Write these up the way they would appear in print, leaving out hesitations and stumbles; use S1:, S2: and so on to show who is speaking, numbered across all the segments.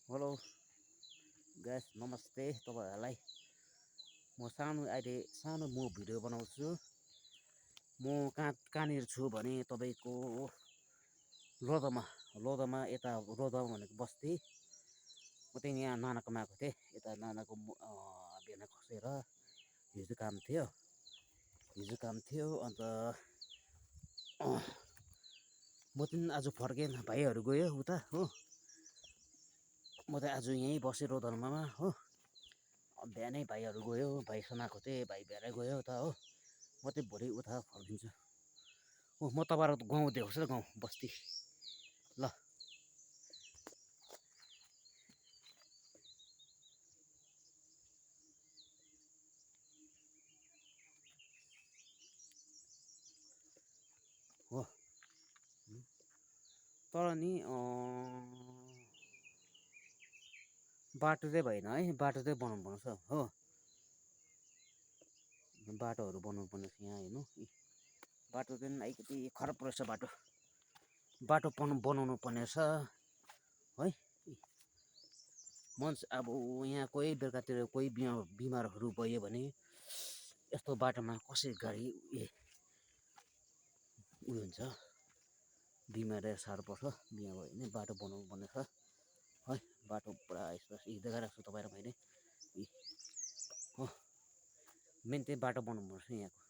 S1: Hello guys नमस्ते तपाईँहरूलाई म सानो भिडियो बनाउँछु। म कहाँनिर छु भने तपाईँको लोधोमा यता लोधोमा भनेको बस्ती। म चाहिँ यहाँ नानाकोमा आएको थिएँ। यता नानाको बिहान खसेर हिजो काम थियो अन्त म चाहिँ आज फर्केँ। भाइहरू गयो उता हो, म चाहिँ आज यहीँ बसेँ लोधर्मामा हो। बिहानै भाइहरू गयो, भाइ समाएको थिएँ, भाइ बिहानै गयो त हो। म चाहिँ भोलि उता फर्किन्छु। म तपाईँहरूको गाउँ देखाउँछु ल, गाउँ बस्ती ल। हो तर नि बाटो चाहिँ भएन है, बाटो चाहिँ बनाउनु पर्छ हो। बाटोहरू बनाउनु पर्ने छ यहाँ हेर्नु। बाटो चाहिँ अलिकति खराब रहेछ बाटो बनाउनु पर्ने छ है। मान्छे अब यहाँ कोही बेलुकातिर कोही बिमारहरू भयो भने यस्तो बाटोमा कसरी गाडी उयो हुन्छ, बिमार साह्रो पर्छ। बिमा भयो भने बाटो बनाउनु पर्ने छ है। बाटो पुरा देखाइरहेको छु तपाईँलाई मैले हो। मेन चाहिँ बाटो बनाउनु पर्छ यहाँको।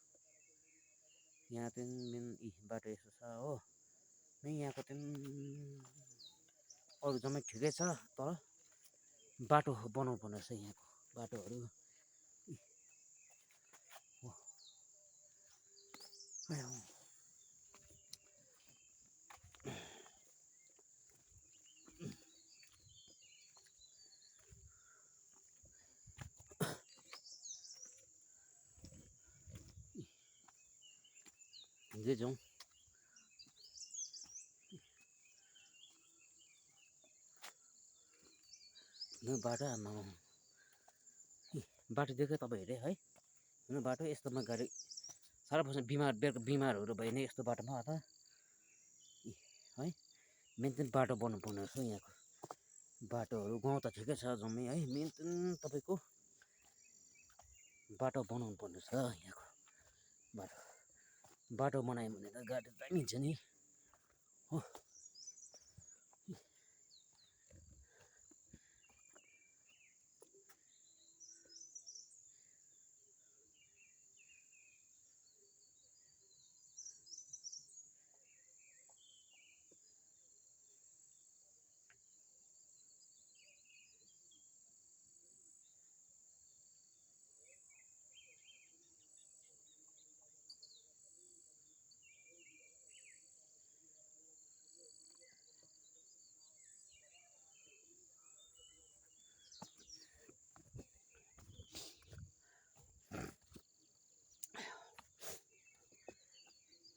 S1: यहाँ चाहिँ मेन बाटो यस्तो छ हो। यहाँको चाहिँ अरू जम्मै ठिकै छ, तर बाटो बनाउनु पर्ने छ यहाँको बाटोहरू हो। हिँड्दै जाउँ। बाटो आमा बाटो देख्यो तपाईँ हेरे है। बाटो यस्तोमा गाडी साह्रो पर्छ। बिमारहरू भयो भने यस्तो बाटोमा आता है। मेन चाहिँ बाटो बनाउनु पर्ने रहेछ यहाँको। बाटोहरू गाउँ त ठिकै छ जम्मै है। मेन चाहिँ तपाईँको बाटो बनाउनु पर्ने छ यहाँको। बाटो बनायो भने त गाडी दामी हुन्छ नि हो।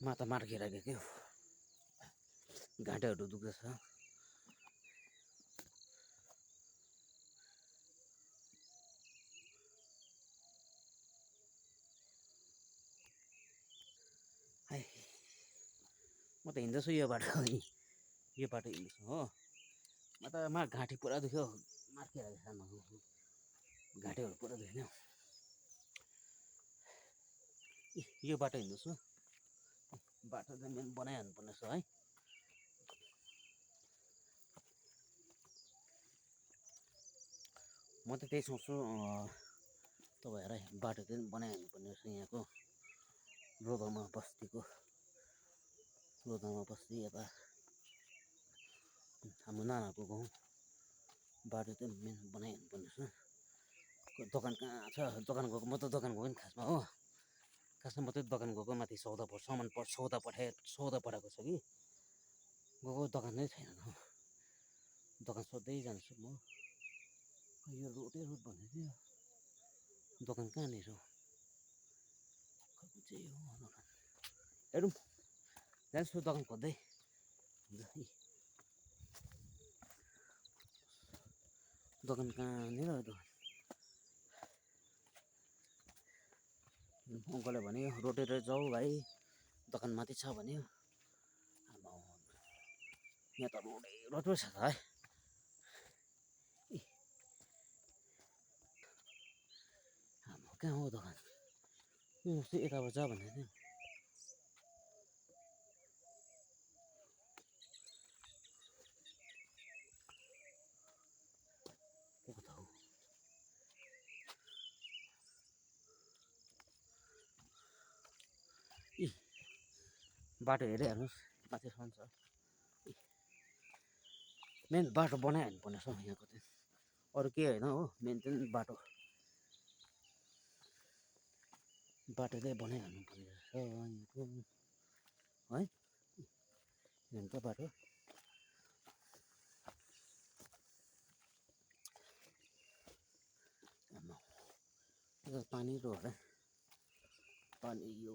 S1: माता मार्किरहेको क्या, घाँटीहरू दुख्दैछ। म त हिँड्दैछु यो बाटो हिँड्दैछु हो। म घाँटी पुरा दुख्यो, मार्किरहेको छ। घाँटीहरू पुरा दुख्यो। यो बाटो हिँड्दैछु। बाटो चाहिँ मेन बनाइहाल्नु पर्ने छ है। म त त्यही सोच्छु तपाईँहरूलाई बाटो चाहिँ बनाइहाल्नु पर्ने रहेछ यहाँको लोधोमा बस्ती यता हाम्रो नानाको गाउँ। बाटो चाहिँ मेन बनाइहाल्नु पर्ने छ। दोकान कहाँ छ? दोकान गएको, म त दोकान गएको नि खासमा हो। खासमा म चाहिँ दोकान गएको, माथि सौदा पठाएको छ कि गएको दोकान नै छैन। दोकान सोध्दै जान्छु म। यो रोड भन्दै थियो। दोकान कहाँनिर हो? चाहिँ हो दोकान। हेरौँ जान्छु दोकान खोज्दै। दोकान कहाँनिर दोकान? अङ्कलले भन्यो रोटेर जाऊ भाइ, दोकान माथि छ भन्यो। यहाँ त रोडै छ त है। कहाँ हो दोकान यो चाहिँ यताबाट जा भनेको थियो को त हो इ बाटो हेरेर हेर्नुहोस् माथिसम्म छ मेन बाटो बनाइहाल्नु पर्ने रहेछ यहाँको चाहिँ अरू केही होइन हो मेन चाहिँ बाटो चाहिँ बनाइहाल्नु पर्ने रहेछ यहाँको है मेन त बाटो आम्मा, यो पानी रो होला पानी यो